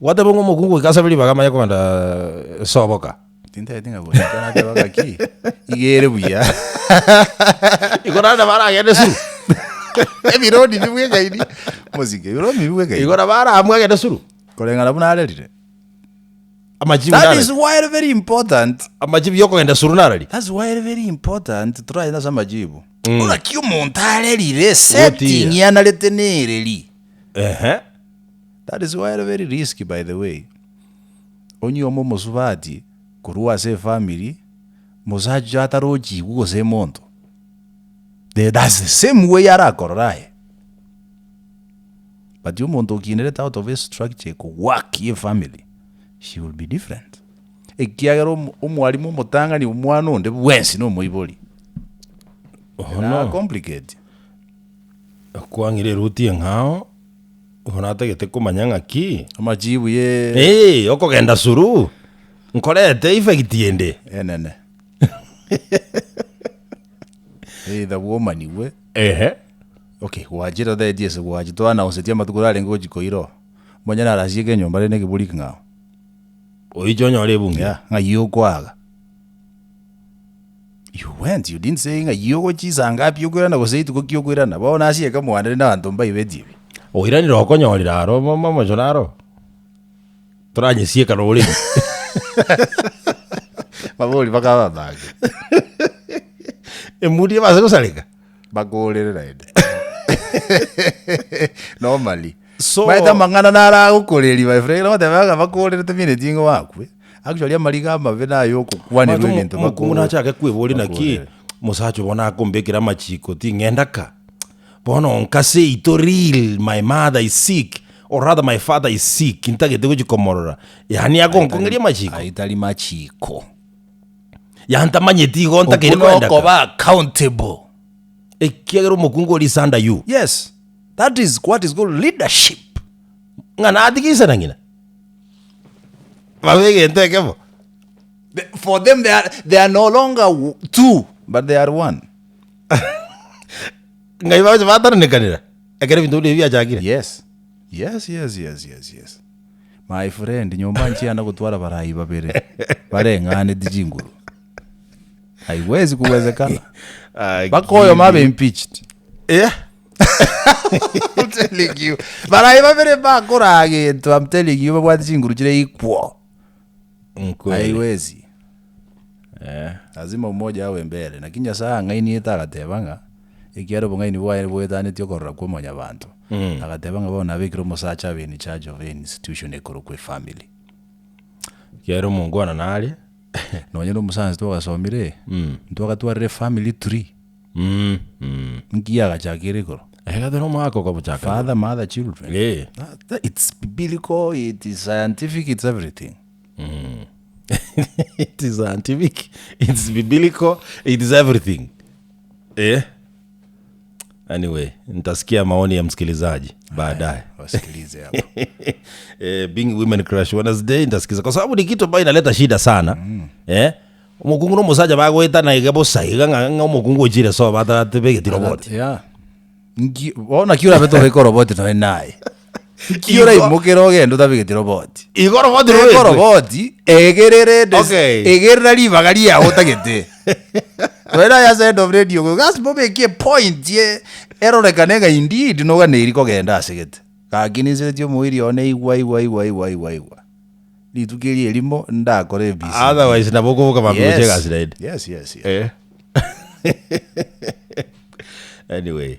Gwateba ng'a omokungu goika asabe ribaga amanye kogenda soboka. Tintebeti ng'a goika nateba ng'aki, iga ere buya. Igo naende nabo aragende suru. Ebironi bibwekaini, mosike, ebironi bibwekaini. Igo nabo araamue agende suru. Koreng'ana buna arerire. Amachibu That narari. is why ere very important. Amachibu ya okogenda suru narari. That's why ere very important toragende ase amajibu. Naki omonto arerire, setting Gotiira. anarete nereri. Ehe. That is why ere very risky by the way. Onye ome omosubati korwa ase efamiri, mosacha atarochigwa gose monto. The that's the same way arakorore aye. But omonto okinerete out of estructure ekowork ya efamily, she will be different. Ekiagera omo omwalimu omotang'ani omwana onde bwensi na omoibori. Bono. Na complicate. Kwang'ire eruti eng'ao, igo natagete komanya ng'aki. Amajibu ye. Eeh, okogenda suru, nkorete effect ende. Enene. Either bwomanigwe. Ehe. Okay, gwachire otebeti ase gwachi toanaunseti amatuko narenge gochi koira oo, omonyene arasieke enyomba rende ekebori ekeng'ao. Oiche onyore ebunge. Yeah, ng'ai okoaga. You went, you didn't say ng'ai ogochia saa ngapi okoirana gose rituko ki okoirana, bono nasieke mwane rende abanto mbaibeti ebi. Oiranire okonyorire aro omochoro aro, toranyesieka nore ime. Mabori bakaba abange. Emudi ebase gosareka. Bakorere naende. Normally. So- Maete amang'ana naragokoreria my friend, ogoteba ng'a bakorere tomineti ng'a wakwe. Actually amariga amabe naye okokwanerwa Omanyete ebinto omokungu bako- nachake kweboria naki, bakorere. mosacha obo nakombekera amachiko ting'enda ka, bono nka seito real my mother is sick or rather my father is sick ntagete gochia komorora, yaani agonkong'eria amachiko? Ayio tari machiko. Yaani ntamanyeti igo ntakeire Okwo koenda ka. nokoba accountable. Ekiagera omokungu oria is under you. Yes, that is what is called leadership. Ng'a natige ise na ng'ina, babe egento ekemo. The, for them they are, they are no longer two, but they are one. Ng'ai bagocha batananekanera, ekero ebinto buna ebi biachakire. Yes. Yes, yes, yes, yes, yes. My friend, nyomba nchiana gotwara barai babere, bareng'aneti chinguru. Haiwezi kuwezekana. Mpaka oyomo abe impeached. Yeah. I'm telling you. Barai babere bakoraa gento, I'm telling you, babwate chinguru chire equal. Nkweli. Haiwezi. Lazima mmoja awe mbele. Naki Nyasaye ang'ainiete agateba ng'a, ekiagera obong'aini bwaye bwetanetie okorora kwa mwanyabanto. Agateba ng'a bono nabekire omosacha abe in charge of institution ekorokwa efamily. Ekiagera omongwana nare. Nonye na omosacha twagasomire, ntwagatwarire efamily tree. Nki yagachakire igoro? Egetera omwaka okobochaka. Father, mother, children. Eh. It's biblical, it is scientific, it's everything. It is scientific, it's biblical, it is everything. Eh. Anyway, nitasikia maoni ya msikilizaji baadaye. Wasikilize hapo. Eh, being Women Crush Wednesday nitasikiza kwa sababu ni kitu ambayo inaleta shida sana. Eh? Omokungu na omosacha bagoetana iga bosa iga ng'a ng'a omokungu ochire sobo atatabegeti roboti. Yeah. Nki bono naki orabe tobeke oroboti noe naye. Nki oraimokere ogende otabegeti roboti. Igo roboti Beka robekwe. oroboti egerere des- Okay. egerera ribaga riago otagete. Noe naye ase end of radio gose mobekie epoint ye erorekane ng'a indeed noganeiri kogenda ase gete. Gaki ninseretie omoiri one igwa igwa igwa igwa igwa igwa. Rituko eri erimo ndakore ABCD. Otherwise nabo okoboka mambia gochia Yes. egasi naende. Yes, yes, yes. Eh. Anyway.